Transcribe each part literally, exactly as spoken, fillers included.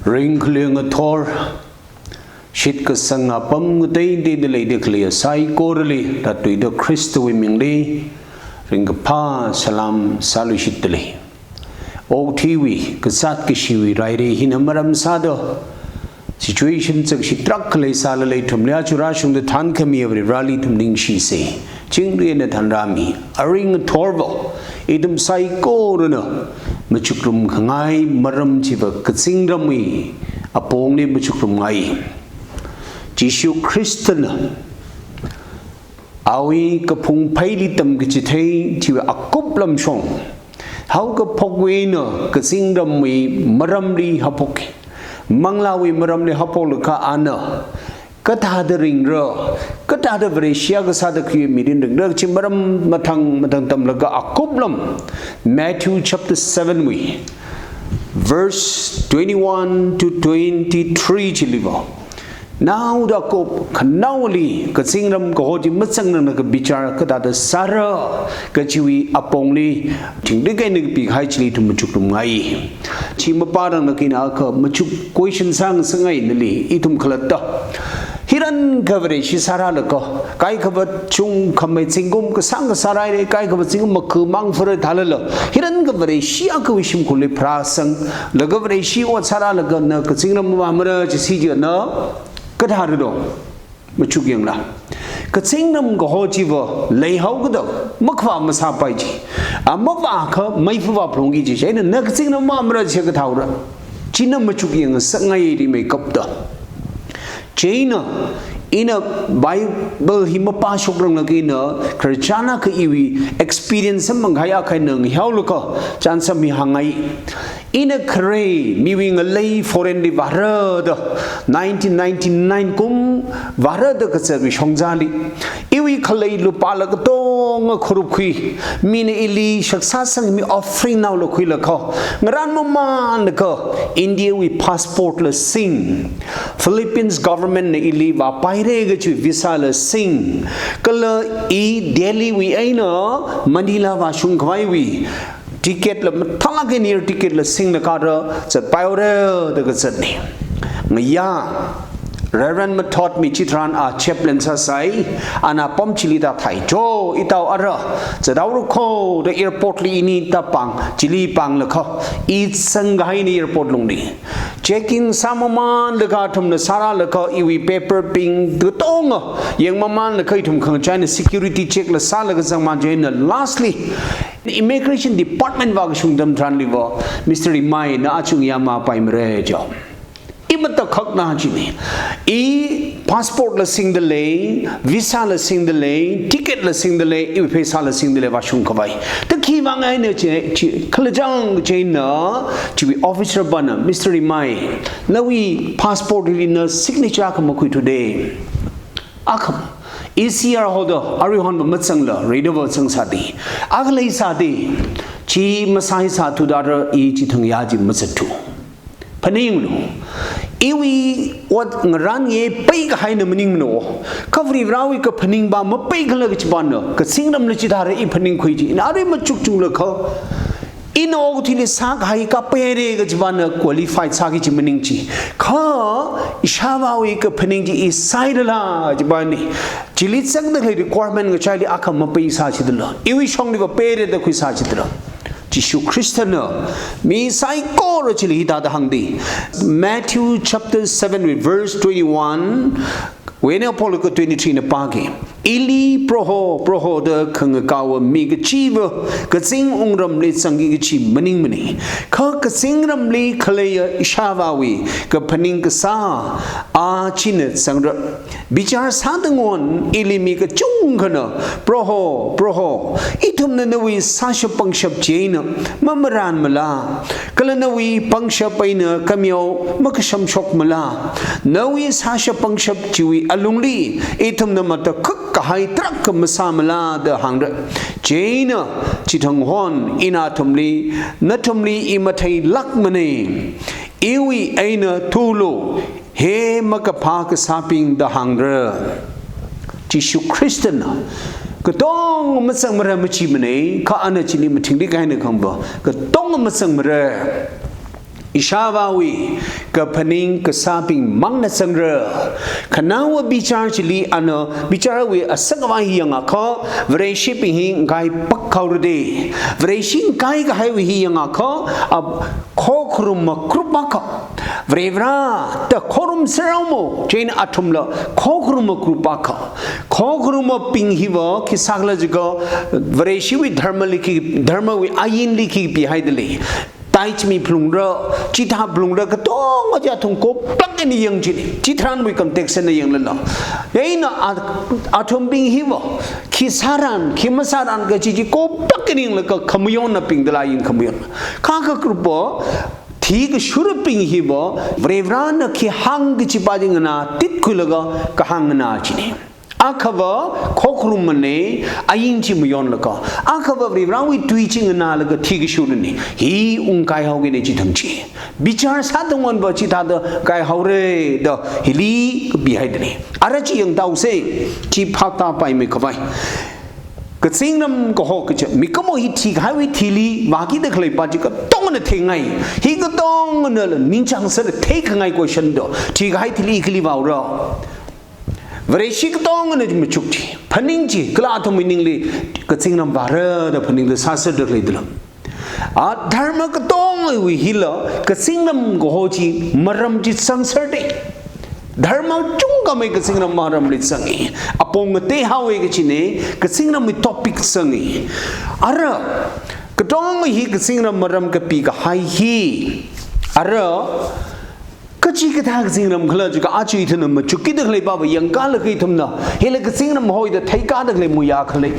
Ringkhalei ngathor, shitkasang apam ngateiteida leida khalei saikorali, latluida Khristawui mingli ringkaphā salam sāluishitdalei. Okathuiwui kazāt kashiwui rairei hina maram sāda, situation chakshi tarākha leisālala ithumli aja rāshungda thānkhami Vareli ithum ningshisa. Chingri eina thanrāmi. Arui ngathorva, ithum saikorana machukrumkhangai maram chiva kazingramwui apongli machukrumngai. Jishu Khristana awui kaphung pheili tamkachithei chiwui akup lamshong, haokaphokwui eina kazingramwui maramli haophok, manglāwui maramli haophoklaga ana kathāda ringra, kathāda Vareshi akha sāda khuimirin ringra kachi maram mathang mathang tamlaga akup lam, Matthew chapter seven wui verse twenty-one to twenty-three chiliva, naoda akup khanaoli kazingram kaho chi mazangnanglaga bichar kathāda sāra kachiwui apongli thingri kaina kapikahai chili ithum machukrumngai. Chi mapāranglakha ina akha machuk question sāngasakngai nali, ithum khalatta. Hirankha Vareshi sāralaga, kaikhava chungkhamei zingkum kasāngkha sāra haira, kaikhava zingkum makhumang fara thālala, hirankha Vareshi akhawui shimkhurli pharāsanglaga Vareshi ot sāralaga na kazingram mavāmara chi si chi ana kathāra do? Machuk yanglu. Kazingram kaho chiva leihaokida makhavā masāpai chi. A mavākha mei phuvā phalungki chi. Chieina na kazingram mavāmara chi kathāra? China machuk yangngasakngai rimeikapta. Chieina ina Bible hi mapāshokranglakha ina khararchan akha iwui experience samphang kahai akha eina ngahihaolaga chānsam hi hāngngai. Ina khare miwui ngalei foreign li vāra da, nineteen ninety-nine kum vāra da kazatwui shongzali, iwui khalei lupāla katonga khurup khui, mina ili shaksā sangmi offering naola khuilaga, ngarān mamānlaga India wui passport la sing, Philippines government na ili vāpaira kachi visa la sing, kala i Delhi wui eina Manila vāshungkhavaiwui ticket la mathālāk eina air ticket la singlaga rā zatpaihaora da kazatna. Ngayā Reverend Mathotmi chitharan a chaplain sāsai, ana apam chili tāthai, cho, itao ara zathaora kho da airport li ini tāpāng, chili pānglaga i zangkahaina airport lungli. Checking sāmamānlaga athumna sāralaga iwui paper bing katonga yangmamānlaga ithum khangachāna security check la sālaga zangmān chieina lastly immigration department vākashung atam tharanliva, Mister Rimai na achung yamāpaimara jo. I matakhakna china. I passport la singdalei, visa la singdalei, ticket la singdalei, iwui pheisā la singdalei vāshungkhavai. Ta khiwui vang eina chi, chi, khalajang chieina, chiwui officer pana, Mister Rimai, nawui passport hili na signature akha makhuithuda. Akha, E C R hoda, aruihon mazangla, reida va zangsāda. Akha leisāda, chi masāsāthuda rā i chithang ya chi mazatthu. Phaninglu. Iwui ot ngarān nge peikahaina maningmana. Kha Varivarāwui kaphaning va mapeikhala kachipana, kazingramli chithāra i phaningkhui chi. Ina arui machukchunglaga, ina okathuili sākahai kapeira kachipana qualified sāki chi maning chi. Kha ishāvāwui kaphaning chi i sāhailala chipani. Chili zangda khalei requirement ngachaili akha mapeisā chithāla, iwui shongli va peira da khuisā chithāla. Jishu Khristana mi saikora chili hithāda hāngda. Matthew chapter seven wui verse twenty-one wui eina haophoklaga twenty-three na pāki. Ili Proho, Proho da khangakaowa mi kachiva kazing wungramli zangki kachi maningmana. Kha kazingramli khaleiya ishāvāwui kaphaning kasā a china zangra. Bichar sāda ngon, ili mi kachungkhana, Proho, Proho, ithumna nawui sāshap pangshap chieina mamarānmala, kala nawui pangshap eina kameo makashamshokmala, nawui sāshap pangshap chiwui alungli ithumna matakhak kahai tarākha masāmala da hāngra. Chieina chithang hon ina athumli, nathumli i matheilākmana. Iwui eina thulu, he makaphā kasābing da hāngra. Jishu Khristana katonga mazangmara machimana, kha ana chili mathingrik kahaina khangva, katonga mazangmara. Ishāvāwui kaphaning kasābing mangna zangra. Khanaowa bichar chili ana bicharwui asakva hi yangakha, Vareshibing hi ngaipak haorade. Vareshi ngaikahaiwui hi yangakha, a, khokharum makrup akha. Varevara da khorum seraumo, chieina athumla khokharum makrup akha. Khokharumbing hiva khi sākhala jiakha, Vareshiwui dharmali khi, dharmawui ainli khi pihaidalei. Tithe miphalungra, chithā phalungra, katonga chi athum koplak eina yang chini. Chitharanwui context eina yanglala. Eina a-, athumbing hiva khi sāran, khi masāran kachi chi koplak eina yanglaga khamayonnabing dala yin khamayon. Kha kakrupa, thikashurabing hiva, Varevarana khi hāng kachipa chi nganātitkhuilaga kahāng nganā chini. Akhava khokharummane, ain chi mayonlaga. Akhava Varevarawui tui chi nganālaga thikashurane. Hi ungkaihaokine chithang chi. Bichar sāda ngonva chithāda kaihaore da hili kapihaidane. Ara chi yangtaose, chi phaptāpaimei khavai. Kazingram kaho kachi, mikumo hi thikahaiwui thili vākida khaleipa chi katongana theingai. Hi katonganala ningchāngser theikhangai question do. Thikahai thili kali vāora. Vareshi katongana machuk chi, phaning chi, kala athumwui ningli kazingram vāra da phaningda sāserda khaleidala. A dharma katongawui hila kazingram kaho chi maram chi zangserde. Dharma chungkhamei kazingram maramli zange. Apong ngateihaowe kachine, kazingramwui topic zange. Ara, katonga hi kazingram maram kapikahai hi. Ara, kachikathā kazingram khala jiakha aja ithumna machukkida khaleipava yangkalaga ithumna, hila kazingram hoida theikada khalei muiya khalei.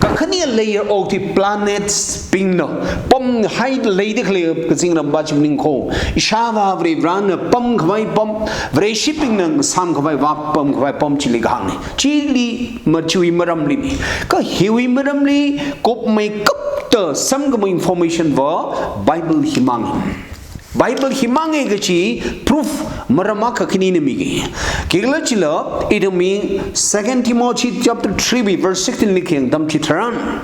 Kakhane layer of the planets bingna pamhaida leida khalei kazingram pa chi maningakha, Ishāvā Varevarana pamkhavai pam, Vareshibingna samkhavai vā pamkhavai pam chili kahāngne. Chili ma chiwui maramline. Kha hiwui maramli kupmeikapta samkhamei information va Bible himang. Bible himang kachi proof maram akha khanina miki. Khikhala chila, ithumwui Second Timothy chapter three wui verse sixteen li khayang atam chitharan,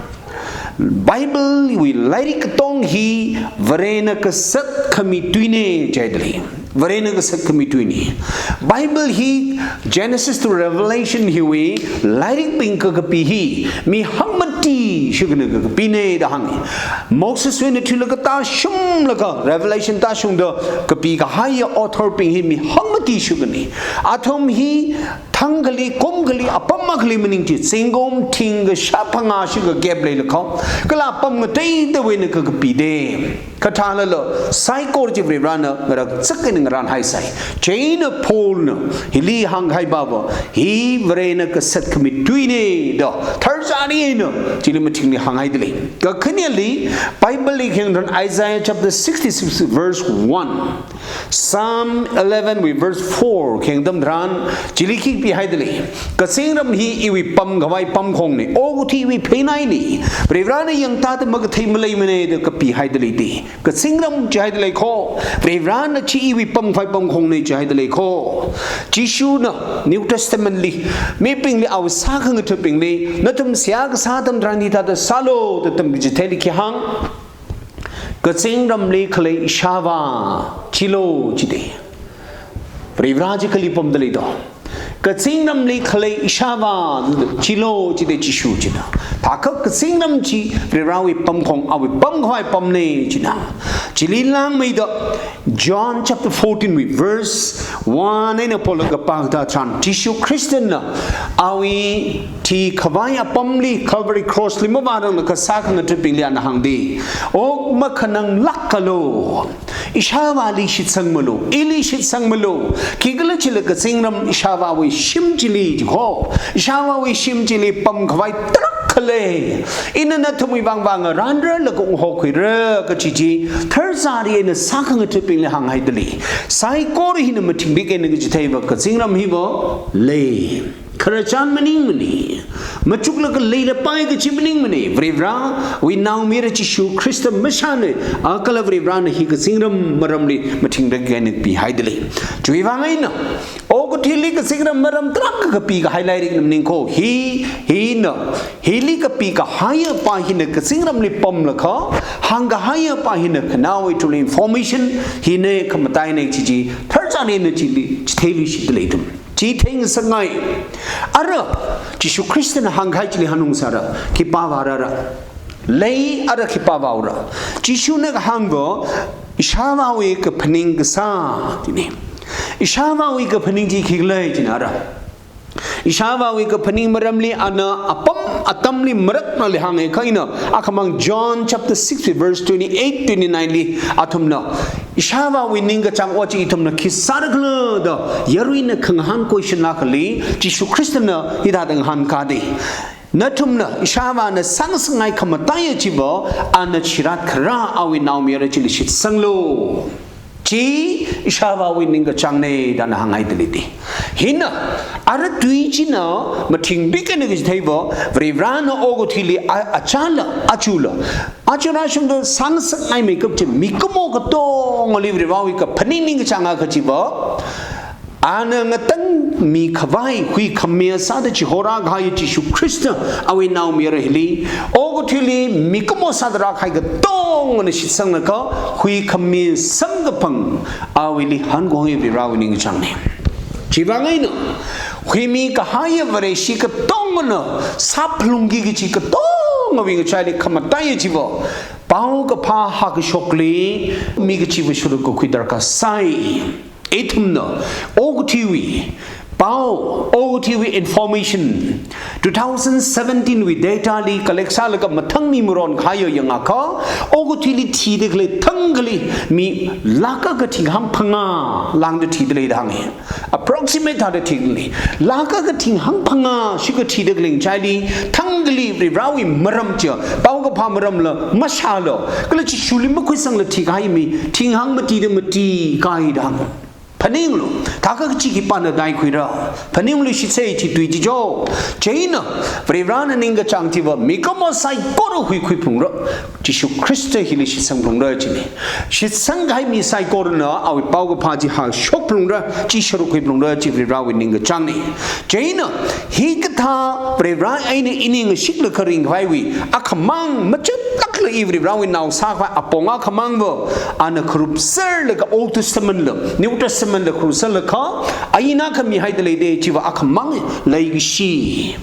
Bible wui lairik katong hi Varena kasatkhami tuine jihaidalei. Varena kasatkhami tuine. Bible hi Genesis to Revelation hiwui lairikbing kakapi hi mi hangmati shikana kakapine da hānge. Moseswui eina thuilaga tāshunglaga Revelation tāshungda kapikahaiya authorbing hi mi hangmati shikane. Athum hi thangkhali, kumkhali, apam akhali maningchi, zingkum thingkha shāphangā shikha gap leilakha, kala apam ngateitawui eina kakapide. Kathālala, saikora chi Varevarana ngarakchak eina ngarānhaisai. Chieina Paulna hili hāngkahaiva, hi Varena kasatkhami tuine da tharzari eina chili mathingli hānghaidalei. Kakhaneli, Bible li khayang tharan Isaiah chapter sixty-six verse one, Psalm eleven wui verse four khayang atam tharan, chili khi pihaidalei. Kazingram hi iwui pamkhavai pamkhongne, okathui iwui pheinaine. Varevarana yangtāda makathei maleimane da kapihaidalei de. Kazingram jihaidalei kho, Varevarana chi iwui pamkhavai pamkhongne jihaidalei kho. Jishuna New Testament li mibingli awui sākhangathabingli, nathum seihā kasā atam tharan hithāda sālu da tamkachitheili khi hāng? Kazingramli khalei Ishāvā chilo jide. Varivara chi kali pamdalei do? Kazingramli khalei Ishāvā chilo jide Jishu china. Thākha kazingram chi Varivarawui pamkhong, awui pamkhavai pamne china. Chili langmeida John chapter fourteen wui verse one eina polaga pākatā tharan Jishu Khristana awui thikhavai apamli Calvary Cross li mavāranglakha sākhangathabingli ana hāngde, ok makhananglākalu, Ishāvāli shitsangmalu, ili shitsangmalu. Khikhala chila kazingram Ishāvāwui shim chili jikho, Ishāvāwui shim chili pamkhavai tarākha lei. Ina nathumwui vang vāngarānra laga unghokhuira kachi chi tharzari eina sākhangathabingli hānghaidalei. Saikora hina mathingrik eina kachitheiva kazingram hiva lei. khararchan maningmana. Machuklaga leilapai kachi maningmana. Varivarawui naomayara Jishu Khrista mashana, a kala Varivarana hi kazingram maramli mathingda kainakpi haidalei. Chiwui vang eina, okathuili kazingram maram tarākha kapikahai lairikna maningkho. Hi, hina, hili kapikahaiya pa hina kazingramli pamlakha, hāngkahaiya pa hina khanaowa ithumli information, hina khamataina chi chi, tharchan eina chili, chitheiluishitdalei ithum. Chi theingasakngai. Ara, Jishu Khristana hāngkahai chili hanungsāra, khipā vārara. Lei ara khipā vāura. Jishuna kahāngva, ishāvāwui kaphaning kasā, china. Ishāvāwui kaphaning chi khikhala china ara. Ishāvāwui kaphaning maramli ana apam atamli marakna lei hānga kha ina, akhamang John chapter six verse twenty-eight, twenty-nine li athumna, ishāvāwui ningkachāng ot chi ithumna khi sārakhala da yaruina khangahān question akhali, Jishu Khristana hithāda ngahānkādei. Nathumna, ishāvāna sāngasakngai khamataiya chiva, ana chirat kharā awui naomayara chili shitsanglu. Chi ishāvāwui ningkachāngna da ana hānghaidalei ti. Hina, ara tui china mathingpik eina kachitheiva, Varivarana okathuili a, achāla, achula, achurāshungda sāngasakngaimeikap chi mikumo katongali Varivarawui kaphaning ningkachānga kachiva, ana ngatangmikhavai huikhami sāda chihorākahai Jishu Khrista awui naomayara hili, okathuili mikumo sāda rākahai katongana shitsanglakha huikhami samkaphang awuili hankaho hi Varivarawui ningkachāngna. Chiwui vang eina, huimikahaiya Vareshi katongana sāphalungki kachi katongawui ngachaili khamataiya chiva, paokaphā hākashokli mi kachiva sharuk kakhui darkar sai. Ithumna, okathuiwui pao, okathuiwui information, two thousand seventeen wui data li collect sālaga mathang mi maron kahaiya yangakha, okathuili thida khalei thangkhali mi lakh akha thinghāng phangā lāngda thidalei da hānga. Approximate thāda thidalei. Lakh akha thinghāng phangā shikha thida khalei ngachaili, thangkhali Varivarawui maram chi, paokaphā maramla mashāla, kala Jishuli makhuisangla thikahai mi thinghāng matida mati kahai da hānga. Phaninglu, thākha kachi khipāna daikhuira. Phaninglu shitsei chi tui chi jo. Chieina, Varivarana ningkachāng chiva, mikumo saikora huikhui phalungra. Jishu Khrista hili shitsang phalungra china. Shitsangkahai mi saikorana, awui paokaphā chi hāshok phalungra, chi sharuk khui phalungra, chi Varivarawui ningkachāngna. Chieina, hikathā Varivara eina ini ngashiklaga ringkhavaiwui, akhamang machutlakla i Varivarawui nao sākhavai apong akhamangva, ana kharupserlaga Old Testament la, New Testament la kharupserlaga, a ina khami haidalei da chiva akhamang leikashi.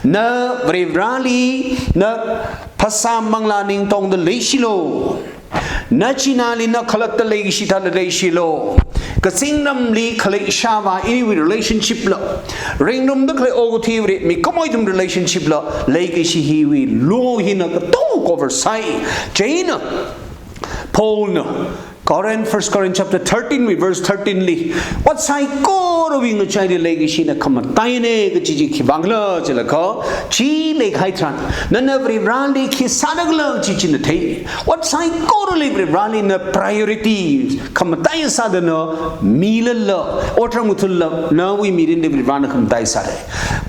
Na Varivarali, na phasā manglā ning tongda leishilu. Nachinali na khalatta leikashi thāda leishilu. Kazingramli khalei ishāvā iwui relationship la, ringrumda khalei okathuiwui mikumo ithum relationship la, leikashi hiwui lo hina katonga cover sai. Chieina, Paulna, Corinth, First Corinth chapter thirteen wui verse thirteen li, ot saikorawui ngachaili leikashina khamataina kachi chi khiwui vangkhala jilakha, chi leikahai tharan, nana Varivarali khi sāda khala chi china thei. Ot saikorali Varivarali na priority khamatai sāda na milala, otram uthulla, nawui mirinli Varivarana khamatai sāra.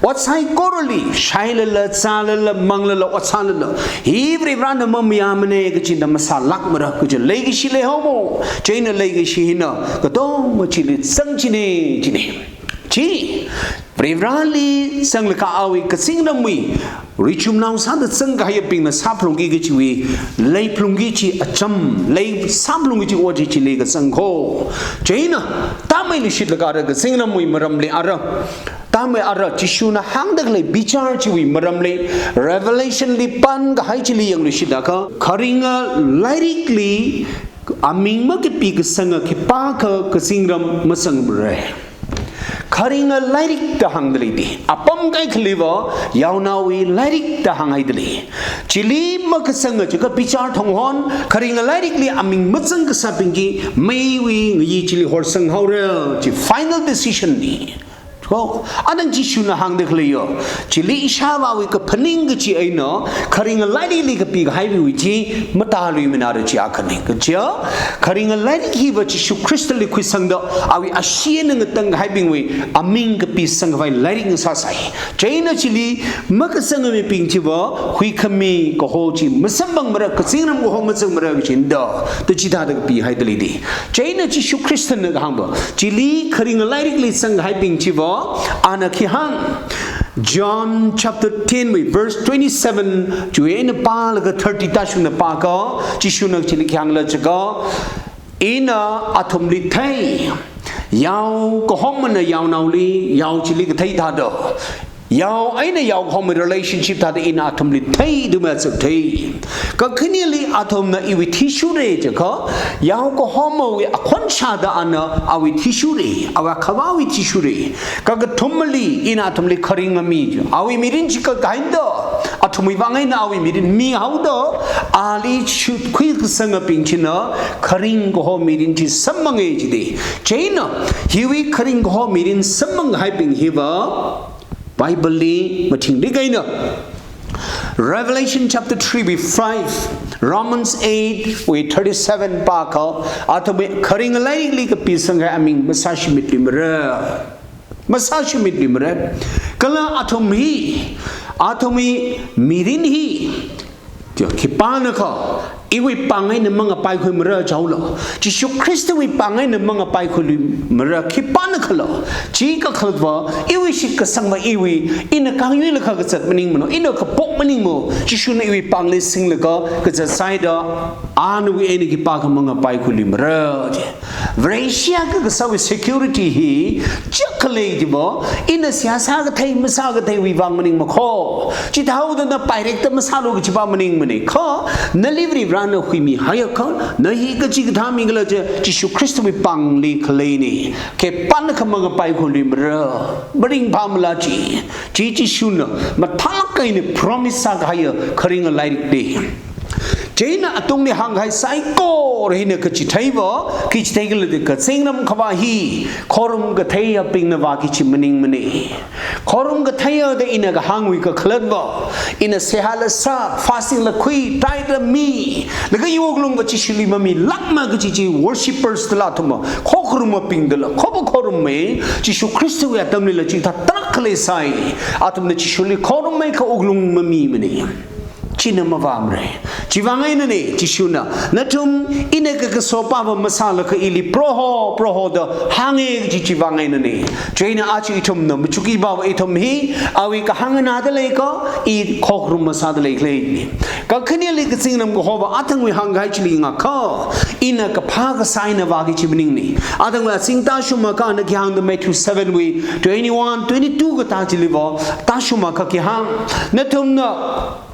Ot saikorali, shailala, zālala, manglala, ot sālala, hi Varivarana mamayāmana kachi na masālākmara, kachi leikashi leihaomo. Chieina leikashi hina katonga chili zang china, china. Chi, Varivarali zanglaga awui kazingramwui richumnao sāda zangkahaiyabingna sāphalungki kachiwui, leiphalungki chi acham, lei sāphalungki chi ot chi chili kazang kho. Chieina, tamei lishitlaga ara kazingramwui maramli ara, tamei ara Jishuna hāngda khalei bichar chiwui maramli, Revelation li pankahai chili yangluishitlaga, kharinga lairikli aming makapi kasanga khipākha kazingram mazangmara. Kharinga lairik da hāngdalei ti, apam kaikhaliva yaonaowui lairik da hānghaidalei. Chili makazanga chiakha bichar thonghon, kharinga lairikli aming mazang kasābingki meiwui ngayi chili horsang haora, chi final decision na. Ko, anang Jishuna hāngda khaleiya. Chili ishāvāwui kaphaning kachi eina, kharinga lairikli kapikahaiwui chi, matāluimanara chi akhana. Kaja, kharinga lairik hiva Jishu Khristali khuisangda, awui ashee eina ngatangkahaibingwui aming kapisangkhavai lairik ngasāsai. Chieina chili makasanga mibing chiva, huikhami kaho chi masamphangmara, kazingram kaho mazangmara kachinda, da chithāda kapihaida lei da. Chieina Jishu Khristana kahāngva, chili kharinga lairikli zangkahaibing chiva, ana khi hāng. John chapter ten wui verse twenty-seven, chiwui eina pālaga thirty tāshungda pākha, Jishuna chili khi hāngla jiakha, ina athumli thei, yao kahomana yaonaoli, yao chili kathei thāda, yao eina yao kahomawui relationship thāda ina athumli thei, da mazak thei. Kakhaneli athumna iwui thi shurra jiakha, yao kahomawui akhon shāda ana awui thi shurra, awui akhavāwui thi shurra. Kakathumali ina athumli kharinga mi, awui mirin chi kakahaina da, athumwui vang eina awui mirin mihaoda, ali shutkhui kasangabing china kharing kaho mirin chi samphanga jida. Chieina, hiwui kharing kaho mirin samphanghaibing hiva, Bible li mathingrik eina, Revelation chapter three wui five, Romans eight wui thirty-seven pākha, athumwui kharinga lairikli kapisangkahai aming masāshimit luimara. Masāshimit luimara. Kala athum hi, athumwui mirin hi, khipānakha, iwui pāng eina mangapaikhuimara jihaola. Jishu Khristawui pāng eina mangapaikhuiluimara, khipānakhala. Chi kakhalatva, iwui shitkasangva iwui, ina kangyuilakha kazat maningmana, ina kapok maningmana, Jishuna iwui pāngli singlaga kazat sāhaida, anawui eina khipākha mangapaikhuiluimara ji. Vareshi akha kasāwui security hi, chak khalei chiva, ina seihā sākathei masākatheiwui vang maningmakho. Chithāhaoda na pairekta masālu kajiva maningmana. Kha, nali Varivarana huimihaiakha, na hi kachikathā mi khala chi, Jishu Khristawui pāngli khaleina. Khipānakha mangapaikhuiluimara. Maringphāmala chi. Chi Jishuna, mathālāk eina promise sākahaiya kharinga lairik da. Chieina atungli hāngkahai saikora hina kachitheiva, khi chithei khala da kazingram khavā hi, khorum katheiyabingna vāki chi maningmana. Khorum katheiya da ina kahāngwui kakhalatva, ina seihāla sā, fasting la khui, tithe la mi, laga iwui wuklungva Jishuli mamilākmana kaji chi worshippers dala athumva, khokharummabing dala, khopa khorummei, Jishu Khristawui atamlila chithā tarākha leisai, athumna Jishuli khorummeikha wuklung mamimana. China mavāmara. Chivang einana, Jishuna, nathum ina kakaso pāva masālakha ili Proho, Proho da hānga kaji chivang einana. Chieina aja ithumna machukki pāva ithum hi, awui kahāng nganāda leikha, i khokharum masāda leikhala. Kakhaneli kazingram kahova athangwui hāngkahai chili ngakha, ina kaphā kasā eina vāki chi maningna. Athangwui azing tāshungakha ana khi hāngda Matthew seven wui twenty-one, twenty-two katā chiliva, tāshungakha khi hāng, nathumna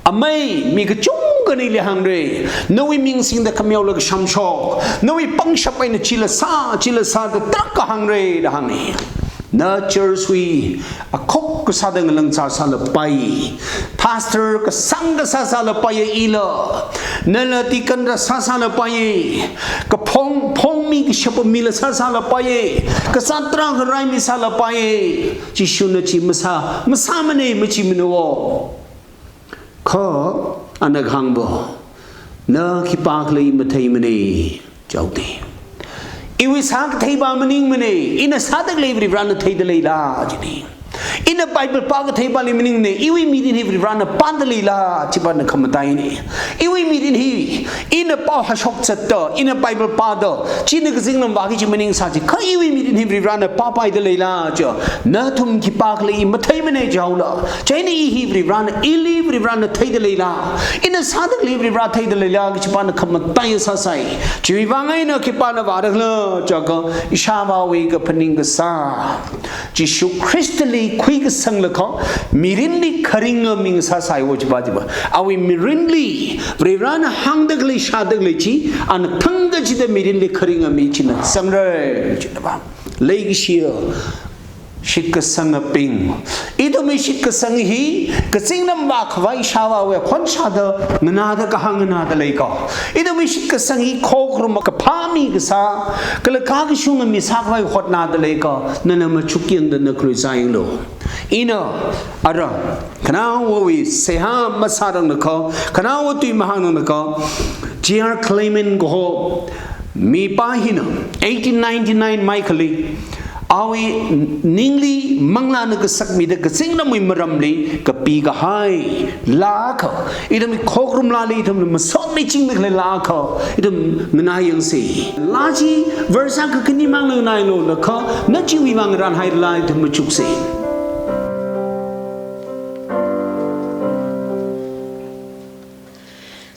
amei mi kachungkhanili hāngra, nawui ming singda khameola kashamshok, nawui pangshap eina chila sā, chila sā da tarākha hāngra da hānga. Na church wui akhok kasāda ngalang sāsālapai, pastor kasang kasā sālapai ila, nala deacon ra sāsālapai, kaphong, phongmi kashapa mila sāsālapai, kasā tarākha raimi sālapai, Jishuna chi masā, masāmana, machimana wo. Kha, ana kahāngva, na khipākhala matheimana, jihaoda. Iwui sākathei pā maningmana, ina sāda khalei Varivarana theida leila, jina. Ina Bible pākathei pāli maningmana, iwui mirin hi Varivarana pāda leila, chiva na khamataina. Iwui mirin hi, ina pao hashok zatda, ina Bible pāda, china kazingram vāki chi maningsā chi, kha iwui mirin hi Varivarana pāpaida leila, chi, nathum khipākhala matheimana jihaola. Chieina i hi Varivarana, ili Varivarana theida leila, ina sāda khalei Varivara theida leila, kajiva na khamataiya sāsai. Chiwui vang eina khipāna vāda khala, jiakha, ishāvāwui kaphaning kasā, Jishu Khristali khuikasang lakha, mirinli kharinga mi ngasāsai wo chiva chiva. Awui mirinli, Varivarana hāngda khalei, shāda khalei chi, ana thangkachida mirinli kharinga mi china zangra, china va. Leikashiya, Shitkasangabing. Ithumwui shitkasang hi, kazingram vākhavai ishāvāwui khon shāda, nganāda kahāng nganāda leiko. Ithumwui shitkasang hi khokharum kaphā mi kasā, kala kakashunga mi sākhavai hotnāda leiko, nana machukyangda na khaluizāyanglu. Ina, ara, khanaowawui seihā masārangna kho, khanaowa tui mahāngrangna kho, J R Clement kaho, mipā hina, eighteen ninety-nine maikhali, awui ningli manglāna kasakmida kazingramwui maramli, kapi kahai, laa akha, ithumwui khokharum laali ithumna masotmichingda khalei laa akha, ithum nganāyangsa. Laa chi, verse akha khani mang nganālu lakha, na chiwui vang ranhailala ithum machuksa.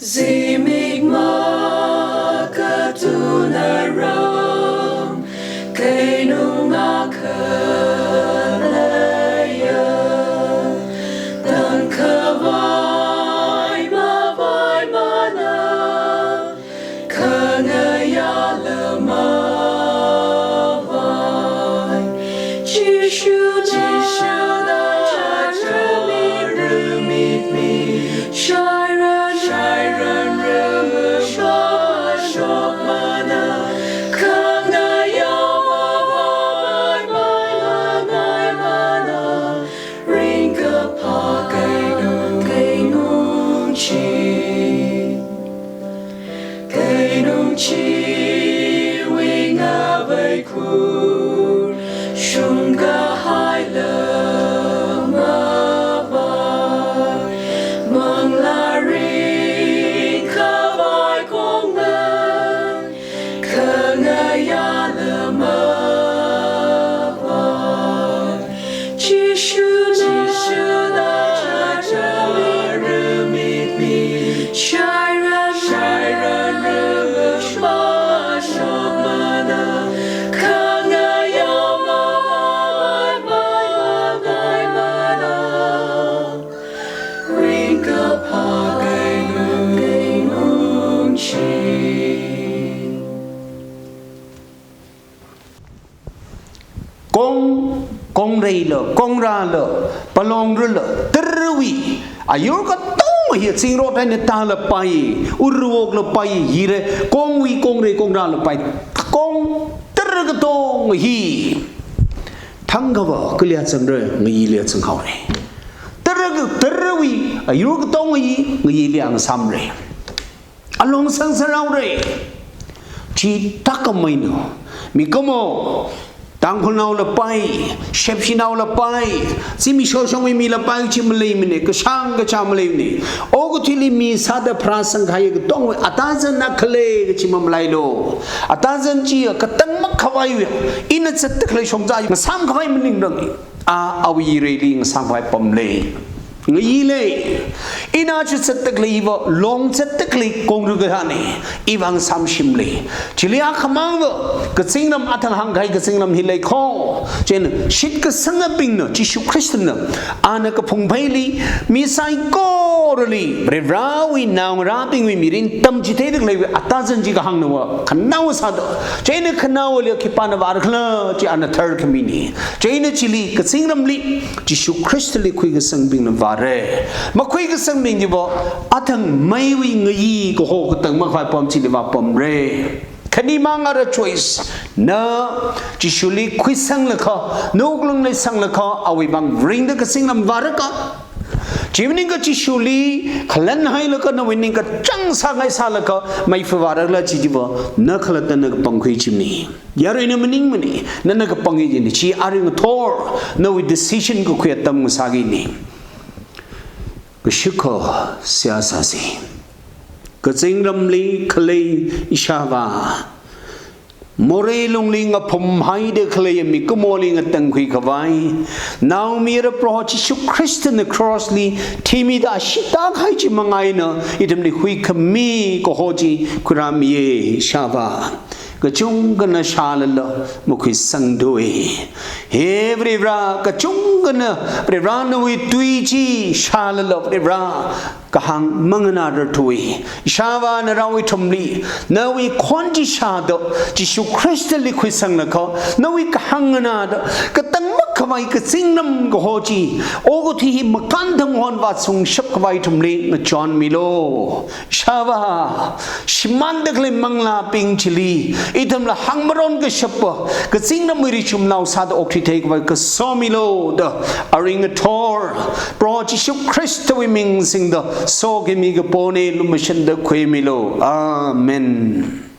Zimik makatunarong, keinung akha leiya, tangkhavai mavaimana, khangayāla mavai. Jishuna, Jishuna, Shairan, Shairan, Shairan, Shairan, Shairan, Shairan, Shairan, Shairan, Shairan, Shairan, Ringkaphā keinung, keinung chi. Keinung chiwui ngavei khur, shungkahaila mavai. Manglā ringkhavai kongna, khangayāla mavai. Jishuna, Jishuna, Jishuna, Shairan, Shairan, Shairan, Shairan, Khangayā mavaimana, ringkaphā keinung, keinung chi. Kong, kongreila, kongrāla, palongrala, tarawui ayur katonga hi zingrot eina tālapai, urwokla pai, hire, kongwui, kongrei, kongrāla pai, kong tara katonga hi thangkava kali azangra, ngayili azanghaora. Tara, tarawui ayur katonga hi ngayili angasāmra. Along sangsāhaora. Chithākhameina, mikumo, Tangkhulnaola pai, Shepshinaola pai, zimiksho shongwui mila pai kachi maleimana, kashāng kachā maleimana. Okathuili mi sāda pharāsangkahai katongwui atazan akha lei kachi mamalailu. Atazan chiya katang makhavaiya, ina zatda khalei shongza ngasāmkhavai maningranga. A, awui yireili ngasāmkhavai apam lei. Ngayi lei. Ina chi zatda khalei, iva long zatda khalei kongru kathāna. Iva ngasāmshim lei. Chili akhamangva, kazingram athang hāngkahai kazingram hi leikho. Chieina shitkasangbingna, Jishu Khristana, ana kaphung pheili, mi saikorali, Varivarāwui naongarābingwui mirin tamchitheida khaleiwui atazan chi kahāngnawa, khanaowa sāda. Chieina khanaowali khipāna vārakhala, chi ana tharkhamina. Chieina chili kazingramli, Jishu Khristali khuikasangbingna vāra. Makhuikasangbing chiva, athang meiwui ngayi kaho katang makhavai apam chili vāpamra. Khanimang ara choice, na Jishuli khuisanglaga, na wuklungli sanglaga, awui vang ringda kazingram vārakha. Chi maningakha Jishuli khalanhailaga, nawui ningkachāng sāngai sālaga, meifa vārakhala chi chiva, na khalattana kapangkhui chimana. Yaruina maningmana, nana kapangkhui china, chi arui ngathor, nawui decision kakhui atam ngasākina. Kashikho seihā sāsa. Kazingramli khalei ishāvā, morei lungli ngaphumhaida khalei mikumoli ngatangkhuikhavai, naomayara Proho Jishu Khristana cross li thimida ashee tākahai chi manga eina, ithumli huikhami kaho chi khuirāmiya ishāvā. Kachungkhana shālala makhuisangthuwa. He Varivarā, kachungkhana Varivarā nawui tui chi shālala Varivarā, kahāng manganārar thuwa. Ishāvā narao ithumli, nawui khon chi shāda, Jishu Khristali khuisanglaga, nawui kahāng nganāda, katang makhavai kazingram kaho chi, okathui hi makān thang hon vāshungshap khavai ithumli ngachonmilu. Ishāvā, shimānda khalei manglābing chili, ithumla hāngmaron kashapa, kazingramwui richumnao sāda okthui theikhavai kasomilu da, arui ngathor, Proho Jishu Khristawui ming singda, sokhami kapona, lumashanda khuimilu. Amen.